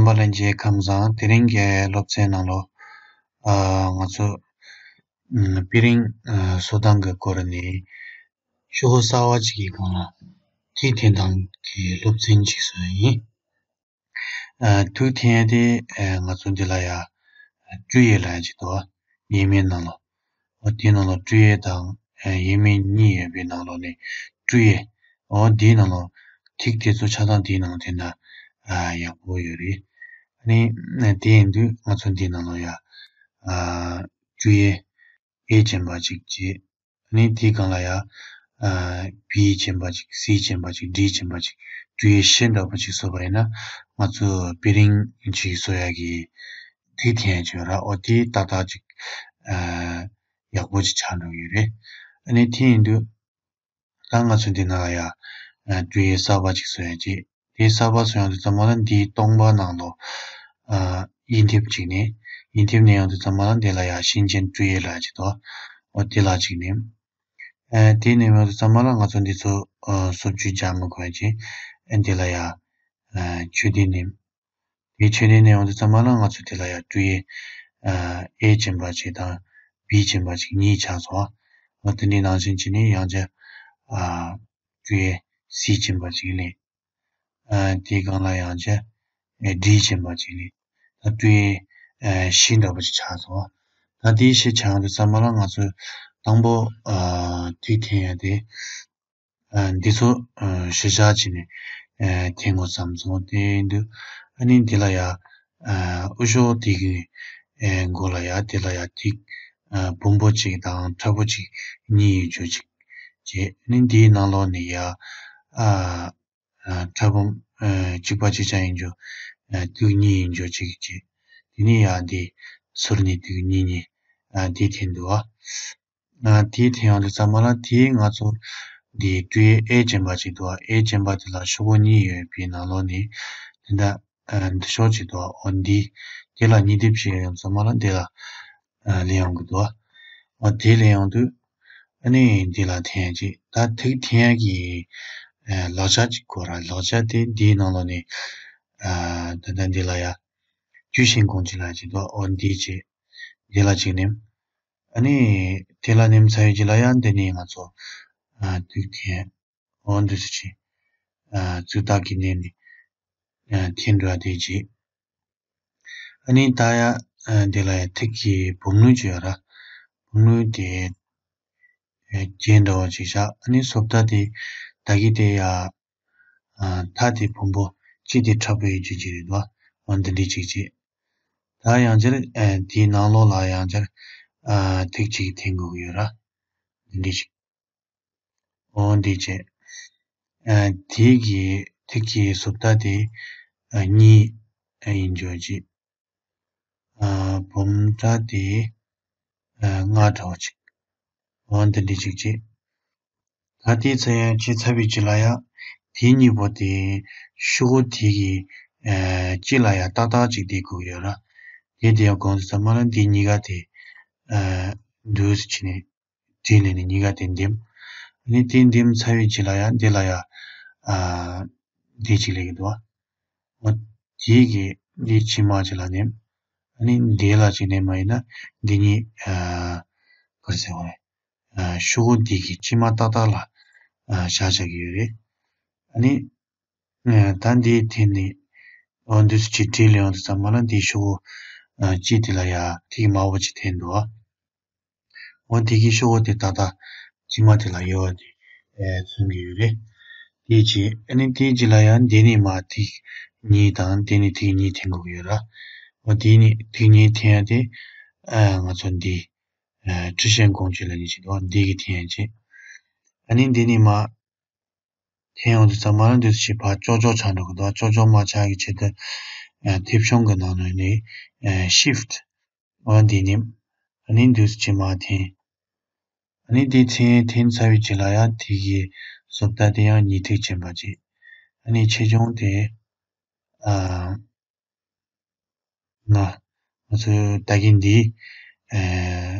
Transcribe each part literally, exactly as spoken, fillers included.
པ་ལྷན་རྒྱས་ཁམས་བཟང་། དེ་རིང་གི་སློབ་ཚན་ནང་ལོ། ཨ། ང་ཚོ་ཨ་པི་རིང་ཨ་བཟོ་སྟངས་ཀྱི་སྐོར་ནས་ཤོག་གུ་གསར་པ་ཅིག་གི་སྒང་ལ་ཐིག་འཐེན་སྟངས་ཀྱི་སློབ་ཚན་ཅིག་བཟོས་ཡིན། ཨ། ཐིག་འཐེན་ཡ་དེ་ཨ་ང་ཚོ་འདི་ལ་ཡ་ཨ་སྤྲོས་ཡས་ལབ་ཡ་ཅིག་འདུག། ཡས་མའི་ནང་ལོ། འོ་དེའི་ནང་ལོ་སྤྲོས་ཡས་དང་ཨ་ཡས་མའི་གཉིས་ཡོད་པའི་ནང་ལོ་ནས་སྤྲོས་ཡས། འོ་དེའི་ནང་ལོ་ཐིག་དེ་ཚོ་ཆ་ཚང་དེའི་ནང་འཐེན་ན་ཨ་ཡག་པོ་ཡོད་རེད། ཨ་ནི་དེ་ཡིན་དུས་ང་ཚོ་འདིའི་ནང་ལོ་ཡ་ཨ་སྤྲོས་ཡས་ཨེ་ཅན་པ་ཅིག་བྱས། ཨ་ནི་དེའི་སྒང་ལ་ཡ་ཨ་བི་ཅན་པ་ཅིག་སི་ཅན་པ་ཅིག་ཌི་ཅན་པ་ཅིག་སྤྲོས་ཡས་ཤིན་འདྲ་པོ་ཅིག་བཟོས་པ་ཡིན་ན་ང་ཚོ་པི་རིང་ཅིག་བཟོ་ཡ་གི་ཐིག་འཐེན་ཡ་ཅིག་ཡོད་ར། འོ་དེ་ཏག་ཏག་ཅིག་ཨ་ཡག་པོ་ཅིག་ཆགས་འགྲོ་གི་ཡོད་རེད། ཨ་ནི་དེ་ཡིན་དུས་ད་ང་ཚོ་འདི་ནང་ལ་ཡ་ཨ་སྤྲོས་ཡས་གསར་པ་ཅིག་བཟོ་ཡ་ཅིག་དེ་གསར་པ་བཟོ་ཡོང་དུས་ཙམ་པ་ལ་འདིའི་སྟོང་པ་ནང་ལོ་ཨ་དབྱིན་ཐེབས་ཅིག་ནས། དབྱིན་ཐེབས་ནས་ཡོང་དུས་ཙམ་པ་ལ་འདི་ལ་ཡ་ཤིན་ཅན་སྤྲོས་ཡས་ལབ་ཅིག་འདུག། འོ་དེ་ལ་ཅིག་ནས། ཨ་དེ་ནས་ཡོང་དུས་ཙམ་པ་ལ་ང་ཚོ་འདི་ཚོ་ཨ་སོབ་ཅུ་སྦྱར་མི་དགོས་ཅིག་ཨ་འདི་ལ་ཡ་ཨ་མཆོད་རྟེན་ནས། དེའི་མཆོད་རྟེན་ནས་ཡོང་དུས་ཙམ་པ་ལ་ང་ཚོ་དེ་ལ་ཡ་སྤྲོས་ཡས་ཨ་ཨེ་ཅན་པ་ཅིག་དང་བི་ཅན་པ་ཅིག་གཉིས་ཆགས་སོང་། འོ་དེ་འདྲའི་ནང་བཞིན་བྱས་ནས་ཡང་བསྐྱར་ཨ་སྤྲོས་ཡས་སི་ཅན་པ་ཅིག་ལེན། ཨ་དེའི་སྒང་ལ་ཡང་བསྐྱར་ཨེ་ཌི་ཅན་པ་ཅིག་ལེན། ད་སྤྲོས་ཡས་ཨ་བཞི་འདྲ་པོ་ཅིག་ཆགས་སོང་། ད་དེའི་བཞི་ཆགས་ཡོང་དུས་ཙམ་པ་ལ་ང་ཚོས་དང་པོ་ཨ་ཐིག་འཐེན་ཡ་དེ། ཨ་འདི་ཚོ་ཨ་གཞིར་བཞག་བྱས་ནས་ཨ་འཐེན་དགོས་བསམ་སོང་། དེ་ཡིན་དུས་ཨ་ནི་འདི་ལ་ཡ་ཨ་དབུ་ཞོག་དེ་གི་ཨ་མགོ་ལ་ཡ་དེ་ལ་ཡ་ཐིག་ཨ་སྦོམ་པོ་གཅིག་དང་ཕྲ་པོ་གཅིག་གཉིས་ཡོད་རྒྱུ་གཅིག་བྱས། ཨ་ནི་འདིའི་ནང་ལོགས་ནས་ཡ་ཨ་ཨ་ཕྲ་སྦོམ་ཨ་གཅིག་པ་གཅིག་རྐྱང་ཡིན་རྒྱུ་ཨ་ཐིག་གཉིས་ཡིན་རྒྱུ་གཅིག་བྱས། དེ་ནས་ཡ་འདི་ཟུར་ནས་ཐིག་གཉིས་གཉིས་ཨ་འདི་འཐེན་འདུག་ཨ། ཨ་དེའི་འཐེན་ཡོང་དུས་ཙམ་པ་ལ་དེའི་ང་ཚོ་འདི་སྤྲོས་ཡས་ཨེ་ཅན་པ་ཅིག་འདུག་ཨ། ཨེ་ཅན་པ་དེ་ལ་ཤོག་གུ་གཉིས་ཡོད་པའི་ནང་ལོགས་ནས་དེ་འདྲ་ཨ་འདི་ཤོག་ཅིག་འདུག་ཨ། འོ་འདི་དེ་ལ་གཉིས་འདེབས་བྱས་ཡོང་ཙམ་པ་ལ་འདི་ལ་ཨ་ལེན་ཡོང་གི་འདུག་ཨ། འོ་དེ་ལེན་ཡོང་དུས་ཨ་ནི་འདི་ལ་འཐེན་ཡ་ཅིག་ད་ཐིག་འཐེན་ཡ་གི་ཨ་ལག་ཆ་ཅིག་དགོས་ར། ལག་ཆ་དེ་འདིའི་ནང་ལོགས་ནས་ཨ་ད་ལྟ་འདི་ལ་ཡ་ཅུས་ཤིང་ཀོང་ཅིག་ལབ་ཅིག་འདུག་ཨ། འོ་འདི་ཅིག་འདི་ལ་ཅིག་ནེམ། ཨ་ནི་དེ་ལ་ནེམ་ཚར་བའི་རྗེས་ལ་ཡང་འདི་ནས་ང་ཚོ་ཨ་ཐིག་འཐེན། འོ་འདི་ཚོ་ཅིག་ཨ་ཚིག་རྟགས་ཀྱི་གནས་ནས་ཨ་འཐེན་འགྲོ་བ་དེ་ཅིག་ཨ་ནི་ད་ཡ་ཨ་འདི་ལ་ཡ་ཐིག་གི་སྦུབ་ནུ་ཅིག་ཡོད་ར། སྦུབ་ནུ་དེ་ཨ་རྒྱན་འདྲ་བ་ཅིག་བཞག་ཨ་ནི་སོབ་ད་དེ་ད་གི་དེ་ཡ་ཨ་མཐའ་དེ་སྦོམ་པོ་གཅིག་དེ་ཕྲ་པོ་ཡོད་རྒྱུ་ཅིག་རེད་འདུག་ཨ། འོ་འདི་འདྲ་ཅིག་བྱས། ད་ཡང་བསྐྱར་ཨ་དེའི་ནང་ལོགས་ལ་ཡང་བསྐྱར་ཨ་ཐིག་གཅིག་འཐེན་དགོས་ཀྱི་ཡོད་ར། འདི་འདྲ་ཅིག་འོ་འདི་བྱས། ཨ་དེ་གི་ཐིག་གི་སོབ་ད་དེ་ཨ་གཉིས་ཨ་ཡིན་རྒྱུ་ཅིག་ཨ་སྦོམ་ཕྲ་དེ་ཨ་ལྔ་འདྲ་བོ་ཅིག་འོ་འདི་འདྲ་ཅིག་བྱས། ད་དེ་ཚོ་ཡང་བྱས་ཚར་བའི་རྗེས་ལ་ཡང་དེ་གཉིས་པོ་དེ་ཤོག་གུ་དེ་གི་ཨ་དཀྱིལ་ལ་ཡང་ཏག་ཏག་ཅིག་བསྡད་དགོས་ཀྱི་ཡོད་ར། དེ་དེ་ཡང་གོང་དུ་ཙམ་མ་ལ་འདི་གཉིས་ཀ་དེ་ཨ་འདུག་སེ་བྱས་ནས་བྲིས་ནས་ནི་གཉིས་ཀ་དེ་འདེམས། ཨ་ནི་དེ་འདེམས་ཚར་བའི་རྗེས་ལ་ཡང་འདི་ལ་ཡང་ཨ་འདི་ཅིག་སླེབས་ཀྱི་འདུག་ཨ། འོ་དེ་གི་འདི་ཕྱི་མ་ཅིག་ལ་ནེམ། ཨ་ནི་འདི་ལ་ཅིག་ནེམ་པ་ཡིན་ན་འདི་གཉིས་ཨ་ག་རེ་ཟེར་བ་རེད། ཨ་ཤོག་གུ་འདི་གི་དཀྱིལ་མ་ཏག་ཏག་ལ་ཨ་བཞག་བཞག་གི་ཡོད་རེད། ཨ་ནི་ཨ་ད་འདི་འཐེན་ནས་འོ་འདི་ཚོ་ཅིག་བྲིས་ལེན་ཡོང་དུས་ཙམ་མ་ལ་འདི་ཤོག་གུ་ཨ་གཅིག་དེ་ལ་ཡ་ཐིག་དམར་པོ་ཅིག་འཐེན་འདུག་ཨ། འོ་དེ་གི་ཤོག་གུ་དེ་ཏག་ཏག་དཀྱིལ་མ་དེ་ལ་ཡོད་པ་དེ་ཨེ་མཚོན་གྱི་ཡོད་རེད། དེ་རྗེས་ཨ་ནི་དེའི་རྗེས་ལ་ཡང་འདི་ནས་མར་ཐིག་གཉིས་དང་དེ་ནས་ཐིག་གཉིས་འཐེན་དགོས་ཀྱི་ཡོད་ར། འོ་དེ་ནས་ཐིག་གཉིས་འཐེན་ཡ་དེ་ཨ་ང་ཚོ་འདི་ཨ་ཁྲི་ཤན་གོང་ཆེ་ལ་ནི་བྱེད་དོ་འདི་གི་འཐེན་ཡ་བྱེད། ཨ་ནི་འདི་ནས་མར་འཐེན་ཡོང་དུས་ཙམ་མ་ལ་འདི་ཚོ་ཞིག་ཕར་ཅོག་ཅོག་ཆགས་འགྲོ་གི་འདུག་ཅོག་ཅོག་མ་ཆགས་ཀྱི་ཆེད་དུ་ཨ་མཐེབ་གཞོང་གི་ནང་ནས་ནི་ཨ་ཤིཕ་ཊི། འོ་འདི་ནི། ཨ་ནི་འདུག་སེ་མར་འཐེན། ཨ་ནི་འདི་འཐེན་འཐེན་ཚར་བའི་རྗེས་ལ་ཡང་དེ་གི་བཟོ་ལྟ་དེ་ཡང་ཉིས་ཐིག་ཕྱིན་པ་ཅིག་ཨ་ནི་ཆེ་ཆུང་དེ་ཨ་ང་ང་ཚོའི་ད་གིན་འདི་ཨ་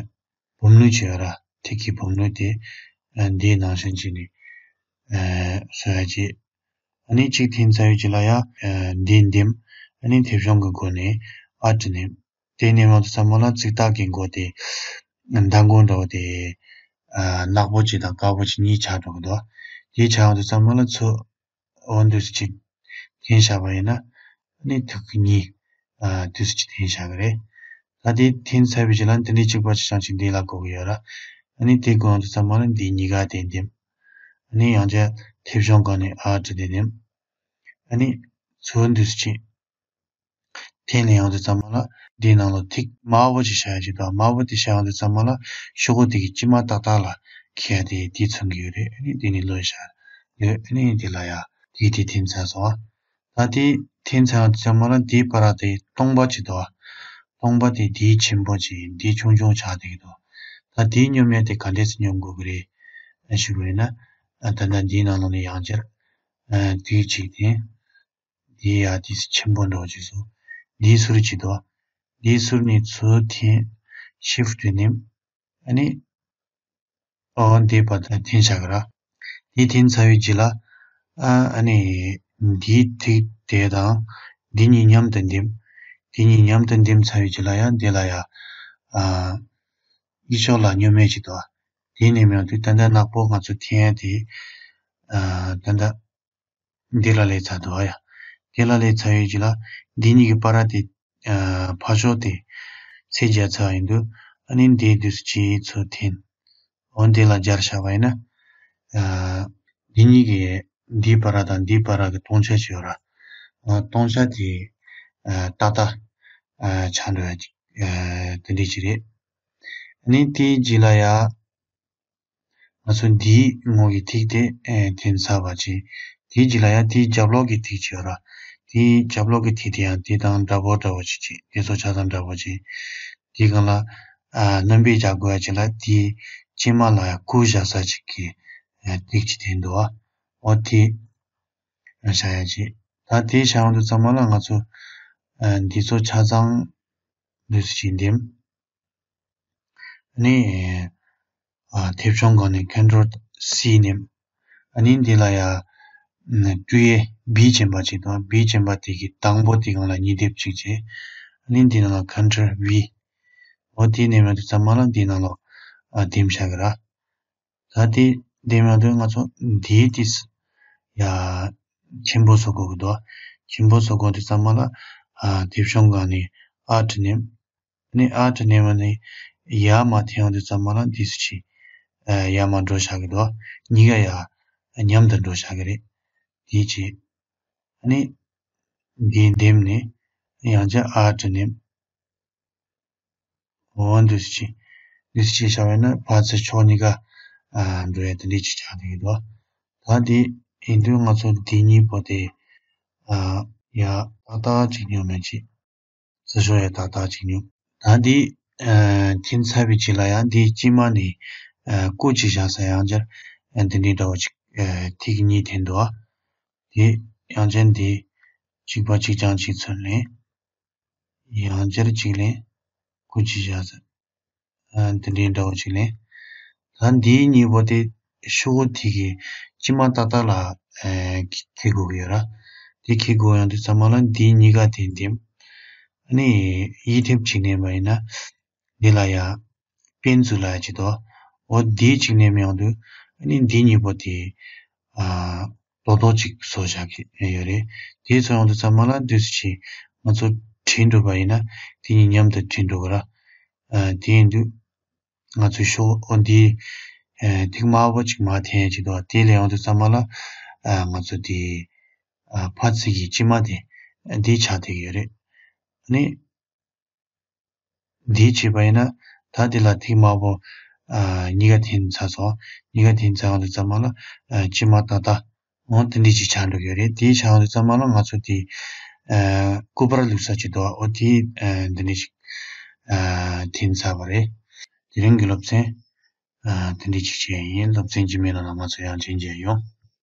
སྦུབ་ནུ་བྱས་ཡོད་ར། ཐིག་གི་སྦུབ་ནུ་དེ་ཨ་འདིའི་ནང་བཞིན་བྱས་ནས་ཨ་བཟོ་ཡ་བྱེད། ཨ་ནི་གཅིག་འཐེན་ཚར་བའི་རྗེས་ལ་ཡ་ཨ་འདི་འདེམས། ཨ་ནི་མཐེབ་གཞོང་གི་སྒོ་ནས་ཨལ་ཊི་མནན། དེ་མནན་ཡོང་དུས་ཙམ་པ་ལ་ཙིག་ཏག་གི་མགོ་དེ་མདང་དགོང་འདྲ་བོ་དེ་ནག་པོ་གཅིག་དང་དཀར་པོ་གཅིག་གཉིས་ཆགས་འགྲོ་གི་འདུག་དེ་ཆགས་ཡོང་དུས་ཙམ་པ་ལ་ཚུར་འོ་འདུག་སེ་གཅིག་འཐེན་བཞག་པ་ཡིན་ན། ཨ་ནི་ཐིག་གཉིས་ཨ་འདུག་སེ་གཅིག་འཐེན་བཞག་གི་རེད། ད་དེ་འཐེན་ཚར་བའི་རྗེས་ལ་འདི་འདྲའི་གཅིག་པ་གཅིག་རྐྱང་གཅིག་འདི་ལ་གོ་གི་ཡོད་ར། ཨ་ནི་དེ་གོ་ཡོང་དུས་ཙམ་པ་ལ་འདི་གཉིས་ཀ་དེ་འདེམས། ཨ་ནི་ཡང་བསྐྱར་མཐེབ་གཞོང་སྒང་ནས་ཨལ་ཊི་དེ་འདེམས། ཨ་ནི་ཚུར་འདུག་སེ་གཅིག་འཐེན་ལ་ཡོང་དུས་ཙམ་པ་ལ་འདིའི་ནང་ལ་ཐིག་དམར་པོ་ཅིག་ཤར་ཡ་ཅིག་འདུག་དམར་པོ་དེ་ཤར་ཡོང་དུས་ཙམ་པ་ལ་ཤོག་གུ་དེ་གི་དཀྱིལ་མ་ཏག་ཏག་ལ་འཁེལ་ཡ་དེ་དེ་མཚོན་གྱི་ཡོད་རེད། ཨ་ནི་འདི་ནི་ལོས་ཤར་ཡོད། ཨ་ནི་འདི་ལ་ཡ་དེ་དེ་འཐེན་ཚར་སོང་ཨ། ད་དེ་འཐེན་ཚར་ཡོང་དུས་ཙམ་པ་ལ་འདིའི་བར་དེ་སྟོང་པ་ཅིག་འདུག་ཨ། སྟོང་པ་དེ་འདིའི་ཆེན་པོ་ཅིག་འདིའི་ཆུང་ཆུང་ཆགས་བསྡད་ཀྱི་འདུག་ད་དེའི་སྙོམས་ཡ་དེ་ག་འདྲས་སེ་སྙོམས་དགོས་ཀྱི་རེད་ཞུ་བ་ཡིན་ན། ད་ལྟ་འདིའི་ནང་ལོགས་ནས་ཡང་བསྐྱར་དེ་གཅིག་འཐེན། འདི་ཡ་དེ་ཆེན་པོ་འདྲ་བོ་ཅིག་སོང་། འདིའི་ཟུར་གཅིག་འདུག་འདིའི་ཟུར་ནས་ཚུར་འཐེན། ཤིཕ་ཊི་མནན། ཨ་ནི་ཨོ་འདི་བར་དུ་འཐེན་བཞག་གི་ར། འདི་འཐེན་ཚར་བའི་རྗེས་ལ་ཨ་ཨ་ནི་འདིའི་ཐིག་དེ་དང་འདི་གཉིས་མཉམ་དུ་འདེམས། འདི་གཉིས་མཉམ་དུ་འདེམས་ཚར་བའི་རྗེས་ལ་ཡ་འདི་ལ་ཡ་ཨ་གཡས་ཕྱོགས་ལ་སྙོམས་མེད་ཅིག་འདུག་དེ་ནས་མེད་དུས་ད་ལྟ་ནག་པོ་ང་ཚོ་འཐེན་ཡ་དེ་ཨ་ད་ལྟ་འདི་ལ་སླེབས་ཚར་འདུག་ཨ་ཡ། འདི་ལ་སླེབས་ཚར་ཡོད་ཀྱི་ལ། འདི་གཉིས་ཀྱི་བར་དེ་ཨ་ཕར་ཕྱོགས་དེ་ཚད་བརྒྱབ་ཚར་ཡིན་དུས། ཨ་ནི་འདི་དུས་སུ་ཅིག་ཚུར་འཐེན། འོ་འདི་ལ་སྦྱར་བཞག་པ་ཡིན་ན། ཨ་འདི་གཉིས་ཀྱི་འདིའི་བར་དང་འདིའི་བར་གྱི་སྟོང་ཆ་ཅིག་ཡོད་ར། ཨ་སྟོང་ཆ་དེ་ཨ་ཏག་ཏག་ཨ་ཆགས་འགྲོ་ཡ་ཅིག་ཨ་དེ་འདྲ་ཅིག་རེད། ཨ་ནི་དེའི་རྗེས་ལ་ཡ། ང་ཚོ་འདིའི་ངོས་ཀྱི་ཐིག་དེ་ཨེ་འཐེན་ཚར་བ་ཅིག་དེའི་རྗེས་ལ་ཡང་དེའི་རྒྱབ་ལོགས་ཀྱི་ཐིག་ཅིག་ཡོད་ར། དེའི་རྒྱབ་ལོགས་ཀྱི་ཐིག་དེ་ཡང་དེ་དང་འདྲ་པོ་འདྲ་པོ་ཅིག་ཅིག་དེ་ཚོ་ཆ་ཚང་འདྲ་པོ་ཅིག་དེའི་སྒང་ལ་ཨ་སྣོན་པ་རྒྱག་དགོས་ཡ་ཅིག་ལ་དེའི་དཀྱིལ་མ་ལ་ཡང་སྐུ་བཞག་ས་ཅིག་གི་ཨེ་ཐིག་ཅིག་འཐེན་འདུག་ཨ། འོ་དེ་བཞག་ཡ་ཅིག་ད་དེ་བཞག་ཡོང་དུས་ཙམ་པ་ལ་ང་ཚོ་ཨ་འདི་ཚོ་ཆ་ཚང་འདུག་སེ་ཅིག་འདེམས། ཨ་ནི། ཨ་མཐེབ་གཞོང་སྒང་ནས་ཁོན་ཊོལ་སི་མནན། ཨ་ནི་འདི་ལ་ཡ། ཀྲུའུ་ཨེ་བི་ཅན་པ་ཅིག་དང་བི་ཅན་པ་དེ་གི་དང་པོ་དེ་སྒང་ལ་གཉིས་འདེམས་གཅིག་བྱས། ཨ་ནི་འདི་ནང་ལ་ཁོན་ཊོལ་བི། འོ་དེ་མནན་ཡོང་དུས་ཙམ་པ་ལ་འདི་ནང་ལ་ཨ་འདེམས་བཞག་གི་ར། ད་དེ་འདེམས་ཡོང་དུས་ང་ཚོ་འདིའི་དུས་སུ་ཡ་ཆེན་པོ་བཟོ་དགོས་ཀྱི་འདུག་ཆེན་པོ་བཟོ་དགོས་དུས་ཙམ་པ་ལ་ཨ་མཐེབ་གཞོང་སྒང་ནས་ཨལ་ཊི་མནན། ནི་ཨལ་ཊི་མནན་པ་ནི་ཡར་མར་འཐེན་ཡོང་དུས་ཙམ་པ་ལ་འདི་སུ་ཅིག་ཨ་ཡར་མར་འགྲོ་བཞག་གི་འདུག་གཉིས་ཀ་ཡ་མཉམ་དུ་འགྲོ་བཞག་གི་རེད། དེ་བྱས། ནི་འདི་འདེམས་ནས་ཡང་བསྐྱར་ཨལ་ཊི་མནན། འོ་འདི་སུ་ཅིག་འདི་སུ་ཅིག་བཞག་པ་ཡིན་ན་ཕར་ཚུར་ཕྱོགས་གཉིས་ཀ་ཨ་འགྲོ་ཡ་དེ་འདྲ་ཅིག་ཆགས་བསྡད་ཀྱི་འདུག་ད་འདི་ཡིན་དུས་ང་ཚོ་འདི་གཉིས་པོ་དེ་ཨ་ཡ་ཏག་ཏག་ཅིག་སྙོམས་མེད་ཅིག་རྩི་ཤོག་ཡ་ཏག་ཏག་ཅིག་ཉོ། ད་འདི་ཨ་འཐེན་ཚར་བའི་རྗེས་ལ་ཡང་འདིའི་དཀྱིལ་མ་ནས་ཨ་སྐུ་གཅིག་བཞག་ས་ཡང་བསྐྱར་ཨ་འདི་འདྲའི་འདྲ་བོ་ཅིག་ཨ་ཐིག་གཉིས་འཐེན་འདུག་ཨ། དེ་ཡང་བསྐྱར་འདི་གཅིག་པ་གཅིག་རྐྱང་གཅིག་ཚུར་ལེན། ཡང་བསྐྱར་གཅིག་ལེན། སྐུ་གཅིག་བཞག་ས་ཨ་འདི་འདྲའི་འདྲ་བོ་ཅིག་ལེན། ད་འདིའི་གཉིས་པོ་དེ་ཤོག་གུ་དེ་གི་དཀྱིལ་མ་ཏག་ཏག་ལ་ཨེ་འཁེལ་དགོས་ཀྱི་ཡོད་ར། དེ་འཁེལ་དགོས་ཡོང་དུས་ཙམ་པ་ལ་འདིའི་གཉིས་ཀ་དེ་འདེམས། ཨ་ནི་གཡས་མཐེབ་གཅིག་མནན་པ་ཡིན་ན་འདི་ལ་ཡ་པན་འཛུགས་ལ་ཡ་ཅིག་འདུག་འོ་འདི་གཅིག་མནན་ཡོང་དུས་ཨ་ནི་འདི་གཉིས་པོ་དེ་ཨ་རྡོག་རྡོག་ཅིག་བཟོ་བཞག་གི་ཡོད་རེད། དེ་བཟོ་ཡོང་དུས་ཙམ་པ་ལ་འདུག་སེ་བྱས་ང་ཚོ་བྲིས་འགྲོ་བ་ཡིན་ན་དེ་གཉིས་མཉམ་དུ་བྲིས་འགྲོ་གི་ར། ཨ་དེ་ཡིན་དུས། ང་ཚོའི་ཤོག་འོ་འདི་ཨ་ཐིག་དམར་པོ་ཅིག་མར་འཐེན་ཡ་ཅིག་འདུག་དེ་ལ་ཡོང་དུས་ཙམ་པ་ལ་ཨ་ང་ཚོ་དེ་ཨ་ཕར་ཚུར་གྱི་དཀྱིལ་མ་དེ་འདི་ཆགས་བསྡད་ཀྱི་ཡོད་རེད། ཨ་ནི་འདི་བྱས་པ་ཡིན་ན་ད་དེ་ལ་ཐིག་དམར་པོ་ཨ་གཉིས་ཀ་འཐེན་ཚར་སོང་། གཉིས་ཀ་འཐེན་ཚར་ཡོང་དུས་ཙམ་པ་ལ་ཨ་དཀྱིལ་མ་ཏག་ཏག་འོ་དེ་འདྲ་ཅིག་ཆགས་འགྲོ་གི་ཡོད་རེད། དེ་ཆགས་ཡོང་དུས་ཙམ་པ་ལ་ང་ཚོ་དེ་ཨ་སྐུ་པར་བླུགས་ས་ཅིག་འདུག་འོ་དེ་ཨ་འདི་འདྲ་ཅིག་ཨ་འཐེན་ཚར་བ་རེད། དེ་རིང་གི་སློབ་ཚན་ཨ་དེ་འདྲ་ཅིག་བྱས་ཡིན། སློབ་ཚན་རྗེས་མའི་ནང་ལ་ང་ཚོ་ཡང་མཇལ་མཇལ་ཡོང་།